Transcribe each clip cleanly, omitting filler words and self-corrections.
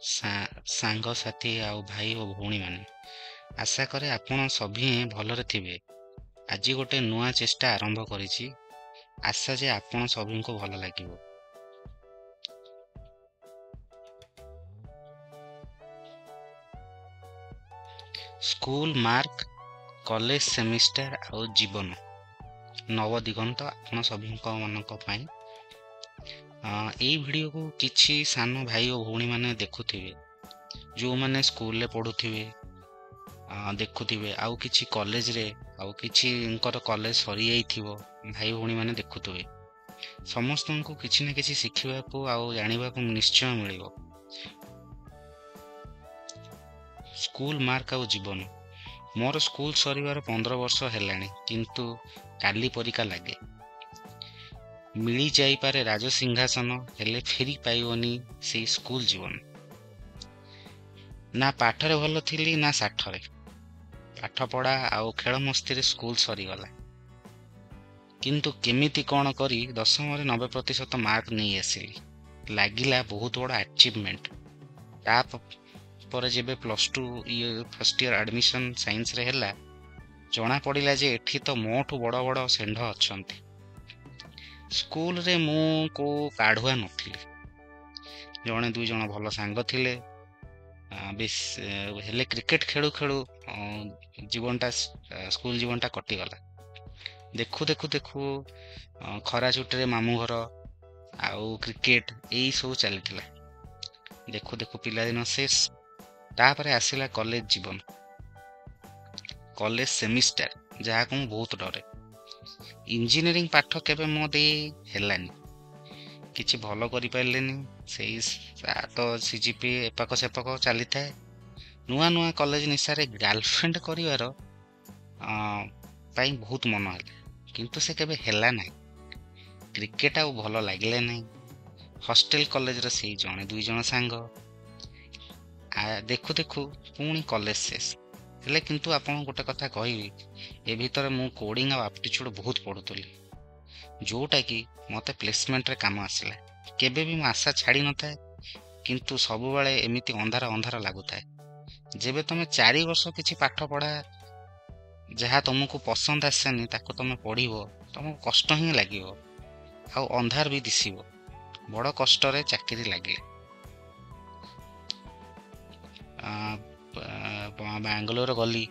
ସାଙ୍ଗସାଥି ଆଉ ଭାଇ ଓ ଭଉଣୀମାନେ, ଆଶା କରେ ଆପଣ ସଭିଏଁ ଭଲରେ ଥିବେ। ଆଜି ଗୋଟେ ନୂଆ ଚେଷ୍ଟା ଆରମ୍ଭ କରିଛି, ଆଶା ଯେ ଆପଣ ସଭିଙ୍କୁ ଭଲ ଲାଗିବ। ସ୍କୁଲ ମାର୍କ, କଲେଜ ସେମିଷ୍ଟାର ଆଉ ଜୀବନ ନବଦିଗନ୍ତ ଆପଣ ସଭିଙ୍କ ମାନଙ୍କ ପାଇଁ। ଏଇ ଭିଡ଼ିଓକୁ କିଛି ସାନ ଭାଇ ଓ ଭଉଣୀମାନେ ଦେଖୁଥିବେ, ଯେଉଁମାନେ ସ୍କୁଲରେ ପଢ଼ୁଥିବେ ଦେଖୁଥିବେ, ଆଉ କିଛି କଲେଜରେ, ଆଉ କିଛିଙ୍କର କଲେଜ ସରିଯାଇଥିବ, ଭାଇ ଭଉଣୀମାନେ ଦେଖୁଥିବେ। ସମସ୍ତଙ୍କୁ କିଛି ନା କିଛି ଶିଖିବାକୁ ଆଉ ଜାଣିବାକୁ ନିଶ୍ଚୟ ମିଳିବ। ସ୍କୁଲ ମାର୍କ ଆଉ ଜୀବନ। ମୋର ସ୍କୁଲ ସରିବାର 15 ବର୍ଷ ହେଲାଣି, କିନ୍ତୁ କାଲି ପରିକା ଲାଗେ। ମିଳିଯାଇପାରେ ରାଜସିଂହାସନ, ହେଲେ ଫେରି ପାଇବନି ସେଇ ସ୍କୁଲ ଜୀବନ। ନା ପାଠରେ ଭଲ ଥିଲି ନା ସାଠରେ। ପାଠପଢ଼ା ଆଉ ଖେଳ ମସ୍ତିରେ ସ୍କୁଲ ସରିଗଲା, କିନ୍ତୁ କେମିତି କ'ଣ କରି ଦଶମରେ 90% ମାର୍କ ନେଇ ଆସିଲି। ଲାଗିଲା ବହୁତ ବଡ଼ ଆଚିଭମେଣ୍ଟ। ତାପରେ ଯେବେ +2 ଇଏ ଫାର୍ଷ୍ଟ ଇୟର ଆଡ଼ମିସନ୍ ସାଇନ୍ସରେ ହେଲା, ଜଣାପଡ଼ିଲା ଯେ ଏଠି ତ ମୋଠୁ ବଡ଼ ବଡ଼ ଷେଣ୍ଢ ଅଛନ୍ତି। ସ୍କୁଲରେ ମୁଁ କେଉଁ କାଢ଼ୁଆ ନଥିଲି, ଜଣେ ଦୁଇ ଜଣ ଭଲ ସାଙ୍ଗ ଥିଲେ ବେଶ। ହେଲେ କ୍ରିକେଟ ଖେଳୁ ଖେଳୁ ଜୀବନଟା, ସ୍କୁଲ ଜୀବନଟା କଟିଗଲା। ଦେଖୁ ଦେଖୁ ଦେଖୁ ଖରା ଛୁଟିରେ ମାମୁଁ ଘର ଆଉ କ୍ରିକେଟ ଏଇସବୁ ଚାଲିଥିଲା। ଦେଖୁ ଦେଖୁ ପିଲାଦିନ ଶେଷ। ତାପରେ ଆସିଲା କଲେଜ ଜୀବନ, କଲେଜ ସେମିଷ୍ଟାର, ଯାହାକୁ ମୁଁ ବହୁତ ଡରେ। ଇଞ୍ଜିନିୟରିଂ ପାଠ କେବେ ମୋ ଦେଇ ହେଲାନି, କିଛି ଭଲ କରିପାରିଲେନି। ସେଇ ତ CGP ଏପାଖ ସେପାଖ ଚାଲିଥାଏ। ନୂଆ ନୂଆ କଲେଜ ନିଶାରେ ଗାର୍ଲଫ୍ରେଣ୍ଡ କରିବାର ପାଇଁ ବହୁତ ମନ ହେଲା, କିନ୍ତୁ ସେ କେବେ ହେଲା ନାହିଁ। କ୍ରିକେଟ ଆଉ ଭଲ ଲାଗିଲା ନାହିଁ। ହଷ୍ଟେଲ କଲେଜର ସେଇ ଜଣେ ଦୁଇ ଜଣ ସାଙ୍ଗ। ଦେଖୁ ଦେଖୁ ପୁଣି କଲେଜ ଶେଷ। ହେଲେ କିନ୍ତୁ ଆପଣଙ୍କୁ ଗୋଟେ କଥା କହିବି, ଏ ଭିତରେ ମୁଁ କୋଡ଼ିଂ ଆଉ ଆପ୍ଟିଚ୍ୟୁଡ଼ ବହୁତ ପଢ଼ୁଥିଲି, ଯେଉଁଟାକି ମୋତେ ପ୍ଲେସମେଣ୍ଟରେ କାମ ଆସିଲା। କେବେ ବି ମୁଁ ଆଶା ଛାଡ଼ି ନଥାଏ, କିନ୍ତୁ ସବୁବେଳେ ଏମିତି ଅନ୍ଧାର ଅନ୍ଧାର ଲାଗୁଥାଏ। ଯେବେ ତୁମେ 4 ବର୍ଷ କିଛି ପାଠ ପଢ଼ା ଯାହା ତୁମକୁ ପସନ୍ଦ ଆସେନି ତାକୁ ତୁମେ ପଢ଼ିବ, ତୁମକୁ କଷ୍ଟ ହିଁ ଲାଗିବ ଆଉ ଅନ୍ଧାର ବି ଦିଶିବ। ବଡ଼ କଷ୍ଟରେ ଚାକିରି ଲାଗିଲା। ବାଙ୍ଗାଲୋର ଗଲି,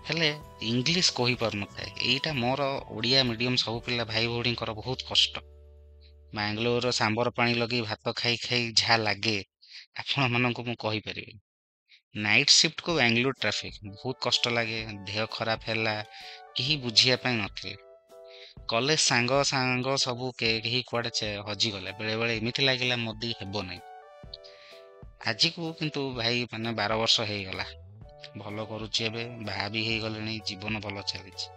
ହେଲେ ଇଂଲିଶ କହିପାରୁନଥାଏ। ଏଇଟା ମୋର ଓଡ଼ିଆ ମିଡ଼ିୟମ୍ ସବୁ ପିଲା ଭାଇ ଭଉଣୀଙ୍କର ବହୁତ କଷ୍ଟ। ବାଙ୍ଗାଲୋରର ସାମ୍ବର ପାଣି ଲଗେଇ ଭାତ ଖାଇ ଖାଇ ଯାହା ଲାଗେ ଆପଣମାନଙ୍କୁ ମୁଁ କହିପାରିବିନି। ନାଇଟ୍ ସିଫ୍ଟକୁ ବାଙ୍ଗାଲୋର ଟ୍ରାଫିକ୍ ବହୁତ କଷ୍ଟ ଲାଗେ। ଦେହ ଖରାପ ହେଲା, କେହି ବୁଝିବା ପାଇଁ ନଥିଲେ। କଲେଜ ସାଙ୍ଗ ସାଙ୍ଗ ସବୁ କେହି କୁଆଡ଼େ ହଜିଗଲେ। ବେଳେବେଳେ ଏମିତି ଲାଗିଲା ମୋ ଦେଇ ହେବ ନାହିଁ। ଆଜିକୁ କିନ୍ତୁ ଭାଇ ମାନେ 12 ବର୍ଷ ହେଇଗଲା, ଭଲ କରୁଛି ଏବେ, ବାହା ବି ହେଇଗଲେଣି, ଜୀବନ ଭଲ ଚାଲିଛି।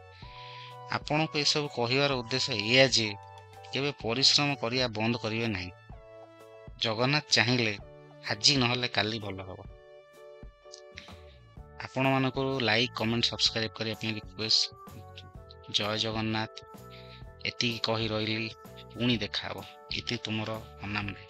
ଆପଣଙ୍କୁ ଏସବୁ କହିବାର ଉଦ୍ଦେଶ୍ୟ ଏଇଆ ଯେ କେବେ ପରିଶ୍ରମ କରିବା ବନ୍ଦ କରିବେ ନାହିଁ। ଜଗନ୍ନାଥ ଚାହିଁଲେ ଆଜି ନହେଲେ କାଲି ଭଲ ହେବ। ଆପଣମାନଙ୍କୁ ଲାଇକ୍, କମେଣ୍ଟ, ସବସ୍କ୍ରାଇବ୍ କରିବା ପାଇଁ ରିକ୍ୱେଷ୍ଟ। ଜୟ ଜଗନ୍ନାଥ। ଏତିକି କହି ରହିଲି, ପୁଣି ଦେଖାହେବ। ଇତି ତୁମର ଅନାମ ଭାଇ।